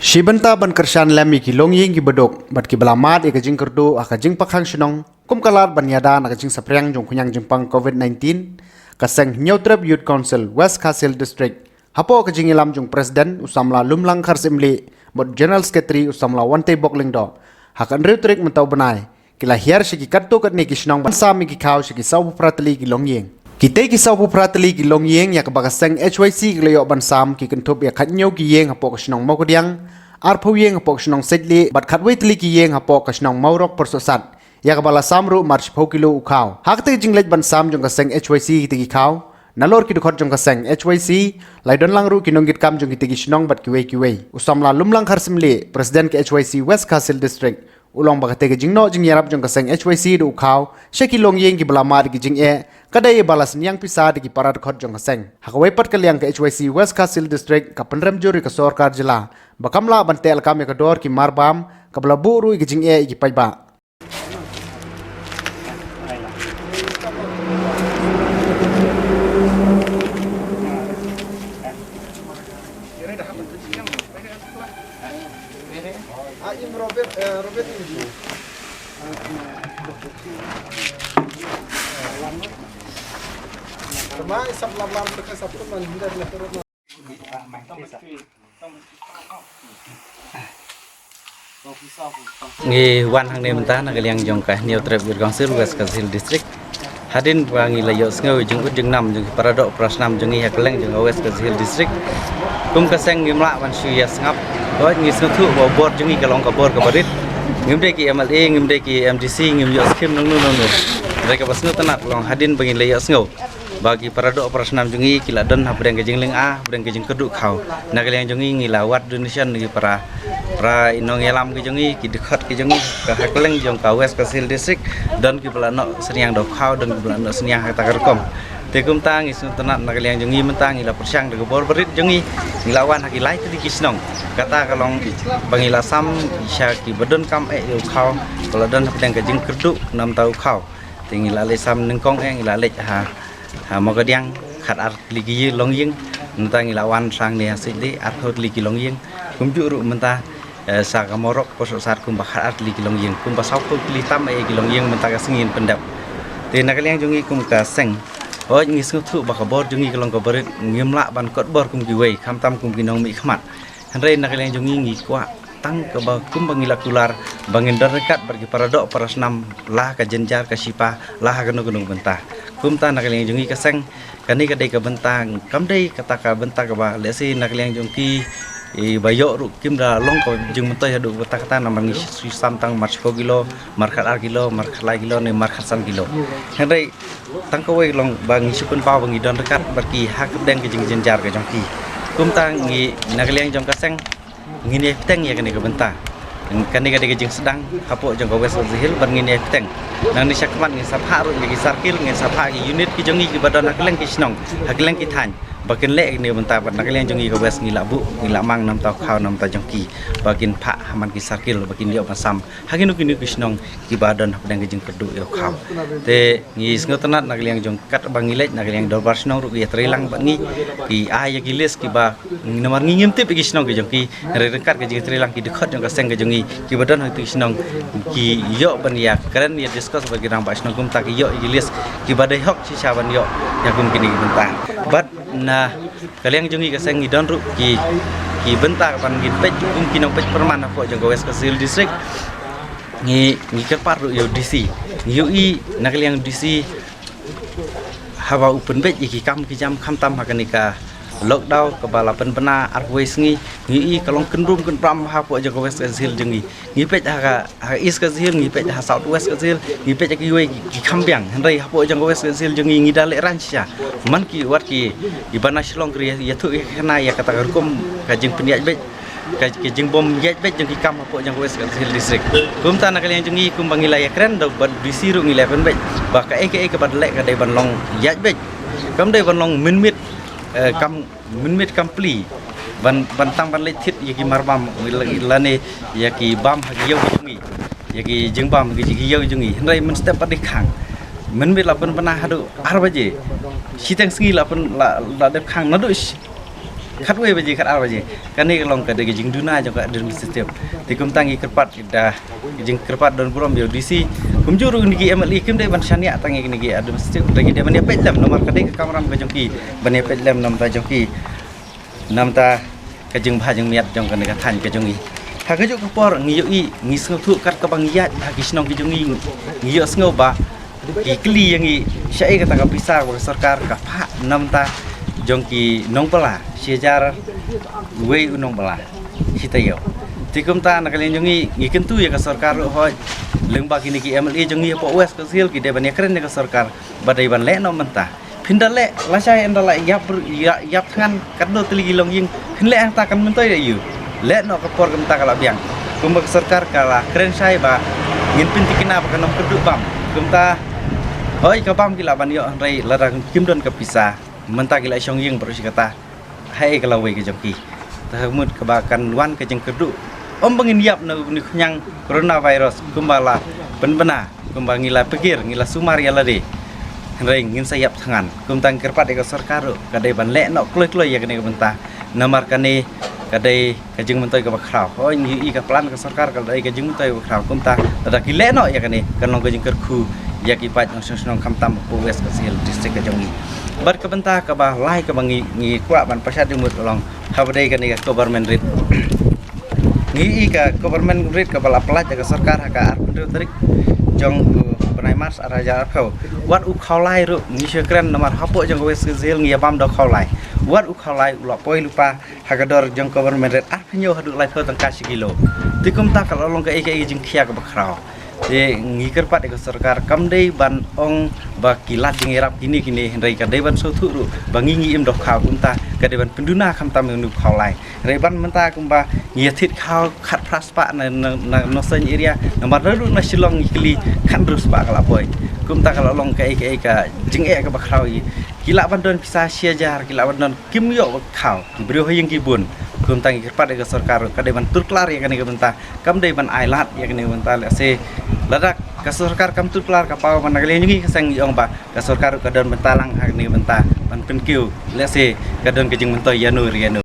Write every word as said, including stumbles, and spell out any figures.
Shi bynta ban kyrshan lem ïa ki longïing ki baduk bad ki ba la mad ïa ka jingkyrduh ha ka jingpakkhang shnong, kum ka lad ban ïada na ka jingsaphriang jong khñiang jingpang covid nineteen, ka seng Hynñiewtrep Youth Council West Khasi Hills District, hapoh ka jingïalam jong President u samla Lumlang Kharsimli bad General Secretary u samla Wantei Bok Lyngdoh, ha ka hynriew tarik mynta u bnai, ki la hiar sha ki katto katne ki shnong ban sam ïa ki khaw sha ki sawphew phra tylli ki longïing. Kitei ki sawphew phra tylli ki longïing ïa kaba ka seng H Y C ki la ïoh ban sam ki kynthup ïa khathynñiew ki ïing hapoh ka shnong Mawkadiang, arphew ïing hapoh ka shnong Saitlieh bad khatwei tylli ki ïing hapoh ka shnong Mawrok Pyrsohsat, ïa kaba la sam ruh mar shiphew kilo u khaw. Ha katei ka jingleit ban sam jong ka seng H Y C kitei ki khaw, nalor ki dkhot jong ka seng H Y C, la ïadon lang ruh ki nongkitkam jong kitei ki shnong bad kiwei kiwei. U samla Lumlang Kharsimli, President ka H Y C West Khasi Hills District, u la ong ba katei ka jingnoh jingïarap jong ka seng H Y C da u khaw sha ki longïing ki ba la mad da ki jingeh, ka dei ba la synñiang pisa da ki para dkhot jong ka seng. Ha kawei pat ka liang, ka H Y C West Khasi Hills District ka pynrem jur ïa ka sorkar jylla ba kam lah ban teh lakam ïa ka dor ki marbam, kaba la buh ruh ïa ka jingeh ïa ki paidbah. Ngi wan hangne mynta na ka liang jong ka Hynñiewtrep Youth Council West Khasi Hills District. Hadien ba ngi la ïohsngew ïa ka jingud jingnam jong ki paradoh parashnam jong ngi ha kylleng jong ka West Khasi Hills District, kum ka seng ngim lah ban shu ïa sngap. Hooid, ngi sngewthuh ba u bor jong ngi ka long ka bor kaba rit. Ngim dei ki M L A, ngim dei ki M D C, ngim ïoh skim nangno nangno. Hynrei kaba sngewtynnat ka long hadien ba ngi la ïohsngew ba ki paradoh parashnam jong ngi ki la don hapdeng ka jinglynga, hapdeng ka jingkyrduh khaw. Na ka liang jong ngi ngi la wad donation na ki para, para nongïalam ki jong ngi, ki dkhot ki jong ngi, ka ha kylleng jong ka West Khasi Hills District, don ki ba la noh synñiang da u khaw, don ki ba la noh synñiang ha kata ka rukom. Te kumta ngi sngewtynnat na ka liang jong ngi mynta ngi la pyrshang da ka bor barit jong ngi, ngi la wan ha ki lai tylli ki shnong. Kata ka long ba ngi la sam sha ki ba donkam eh ïa u khaw, ba la don hapdeng ka jingkyrduh namar u khaw. Te ngi la leit sam nyngkong eh, ngi la leit ha, ha Mawkadiang, khatar tylli ki longïing, mynta ngi la wan hangne ha Saitlieh, arphew tylli ki longïing, kumjuh ruh mynta, eh, sha ka Mawrok Pyrsohsat kumba khatar tylli ki longïing, kumba sawphew tylli tam eh ki longïing mynta ka sngi ngin pyndep. Te na ka liang jong ngi kum ka seng, hooid ngi sngewthuh ba ka bor jong ngi ka long kaba rit, ngim lah ban kot bor kum kiwei, khamtam kum ki nongmihkhmat. Hynrei na ka liang jong ngi ngi kwah tang kaba kumba ngi la kular ba ngin don ryngkat bad ki paradoh parashnam la ha ka jynjar ka shipa la ha kano kano ka bynta. Kumta na ka liang jong ngi ka seng, kane ka dei ka bynta, kam dei kata ka bynta kaba lehse na ka liang jong ki, eh, ba ïoh ruh kim da long ka jingmyntoi haduh katta katta, namar ngi shu sam tang mar shiphew kilo, mar khatar kilo, mar khatlai kilo ne mar khatsan kilo. Hynrei tang kawei ka long ba ngi shu pynpaw ba ngi don ryngkat bad ki ha ka pdeng ka jingjynjar ka jong ki. Kumta ngi na ka liang jong ka seng ngin ïai bteng ïa kane ka bynta. Kane ka dei ka jingsdang hapoh jong ka West Khasi Hills bad ngin ïai bteng. Nangne shakhmat ngin sa phah ruh ïa ki circle, ngin sa phah ki unit ki jong ngi ki ba don ha kylleng ki shnong, ha kylleng ki thaiñ, ba kin leh ïa kane ka bynta bad na ka liang jong ngi ka West ngi la buh, ngi la mang namar u khaw namar jong ki, ba kin phah ha man ki circle ba kin ïoh ban sam ha kino kino ki shnong ki ba don hapdeng ka jingkyrduh ïa u khaw. Te ngi sngewtynnat na ka liang jong, katba ngi leit na ka liang dorbar shnong ruh ki ïatrei lang bad ngi, ki ai ïa ki list ki ba, namar ngi ngim tip ïa ki shnong ki jong ki, hynrei ryngkat ka jingtrei lang ki dkhot jong ka seng ka jong ngi ki ba don ha ki shnong ki ïoh ban ïakren ïa discuss bad ki rangbah shnong, kumta ki ïoh ïa ki list ki ba dei hok shisha ban ïoh ïa kum kine ki bynta. Bad na ka liang jong ngi ka seng ngi don ruh ki, ki bynta ban ngin peit kum ki nongpeit pyrman hapoh jong ka West Khasi Hills District. Ngi, ngi kyrpad ruh ïa u D C. Ngi ïohi na ka liang D C haba u pynbeit ïa ki kam ki jam khamtam ha kane ka lockdown kaba la pynbna arphew sngi. Ngi ïohi ka long kynrum kynram hapoh jong ka West Khasi Hills jong ngi. Ngi peit ha ka, ha East Khasi Hills, ngi peit ha South West Khasi Hills, ngi peit ha kiwei ki, ki kham biang. Hynrei hapoh jong ka West Khasi Hills jong ngi ngi da lehraiñ shisha. Man ki wat ki, ki bana Shillong ki ïathuh ïa ka khana ïa kata ka rukom ka jingpynïaid beit, ka, ka jingbym ïaid beit jong ki kam hapoh jong ka West Khasi Hills District. Kumta na ka liang jong ngi kumba ngi la ïakren da u D C ruh ngi la pynbeit ba kaei kaei kaba leh ka dei ban long ïaid beit. Kam dei ban long mynmiet, eh, kam mynmiet kam plie ban, ban tang ban leit thied ïa ki marbam lane ïa ki bam ha ki ïew ki jong ngi, ïa ki jingbam ha ki ïew ki jong ngi. Hynrei mynstep pat dei khang. Mynmiet la pynbna haduh ar baje. Shiteng sngi la pyn, la, la dep khang naduh shi, khatwei baje, khatar baje. Kane ka long ka dei ka jingduna jong ka administrative. Te kumta ngi kyrpad da ka jingkyrpad don burom ïa u D C. Kumjuh ruh ngi ki M L A kim dei ban shaniah tang ïa kine ki administrative. Te ki dei ban ïa peit lem namar ka dei ka kamram ka jong ki ban ïa peit lem namta jong ki. Namta ka jingbha jingmiat jong kane ka thaiñ ka jong ngi. Ha kajuh ka por ngi ïohi, ngi sngewthuh kat kaba ngi ïaid ha ki shnong ki jong ngi, ngi ïohsngew ba ki kylli ïa ngi shaei kata ka pisa ba ka sorkar ka phah namta jong ki nongbylla, shi hajar wei u nongbylla shi taïew. Te kumta na ka liang jong ngi ngi kyntu ïa ka sorkar ruh hoi, lyngba kine ki M L A jong ngi hapoh West Khasi Hills ki dei ban ïakren ïa ka sorkar ba dei ban leh noh mynta. Phin da leh lashai, ynda la ïap, ïap, ïap thngan katno tylli ki longïing, phin leh hangta kan myntoi da ïu. Leh noh ka por kumta ka la biang. Kumba ka sorkar ka la kren shai ba ngin pyntikna ba kan ym kyrduh bam. Kumta hoi ka bam ki lah ban ïoh hynrei lada kim don ka pisa mynta ki la shong ïing baroh shi katta. Haei ka lawei ka jong ki. Te ha ka mut kaba kan wan ka jingkyrduh, ym ba ngin ïap na une u khñiang coronavirus kumba la pynbna, kumba ngi la pyrkir, ngi la sumar ïa lade. Hynrei ngin sa ïap thngan. Kumta ngi kyrpad ïa ka sorkar ruh ka dei ban leh noh kloi kloi ïa kane ka bynta. Namar kane ka dei ka jingmyntoi kaba khraw. Hoi ngi ïohi ka plan ka sorkar ka dei ka jingmyntoi kaba khraw. Kumta lada ki leh noh ïa kane kan long ka jingkyrkhu ïa ki paid nongshong shnong khamtam hapoh West Khasi Hills District ka jong ngi. Bad ka bynta kaba lai kaba ngi, ngi kwah ban pynshad jingmut ka long haba dei kane ka government rate. Ngi ïohi ka government rate kaba la pyllait da ka sorkar ha ka arphew hynriew tarik jong u bnai March arhajar arphew. Wat u khawlai ruh ngi shu kren namar hapoh jong ka West Khasi Hills ngi ïa bam da u khawlai. Wat u khawlai u la poi lypa ha ka dor jong government rate arphew hynñiew haduh laiphew tyngka shi kilo. Te kumta ka la long kaei kaei ka jingkhia kaba khraw. Te ngi kyrpad ïa ka sorkar kam dei ban ong ba ki lad jingïarap kine kine, hynrei ka dei ban sngewthuh ruh ba ngi ngi im dohkha. Kumta ka dei ban pynduna khamtam ïa une u khawlai. Hynrei ban mynta kumba ngi ïa thied khaw khatphra spah na, na, na Nongstoiñ area, namar naduh na Shillong ngi kylli khathynriew spah ka la poi. Kumta ka la long kaei kaei ka jingeh kaba khraw ïa ki. Ki lah ban don pisa shi hajar, ki lah ban don, kim ïoh ba khaw, ki briew ha ïing ki bun. Kumta ngi kyrpad ïa ka sorkar ruh ka dei ban turklar ïa kane ka bynta, kam dei ban ailad ïa kane ka bynta. Lehse lada ka sorkar kam turklar, ka paw ban na ka liang jong ngi ka seng, ngi ong ba ka sorkar ruh ka don bynta lang ha kane ka bynta ban pynkiew, lehse ka don ka jingmyntoi ïano re ïano.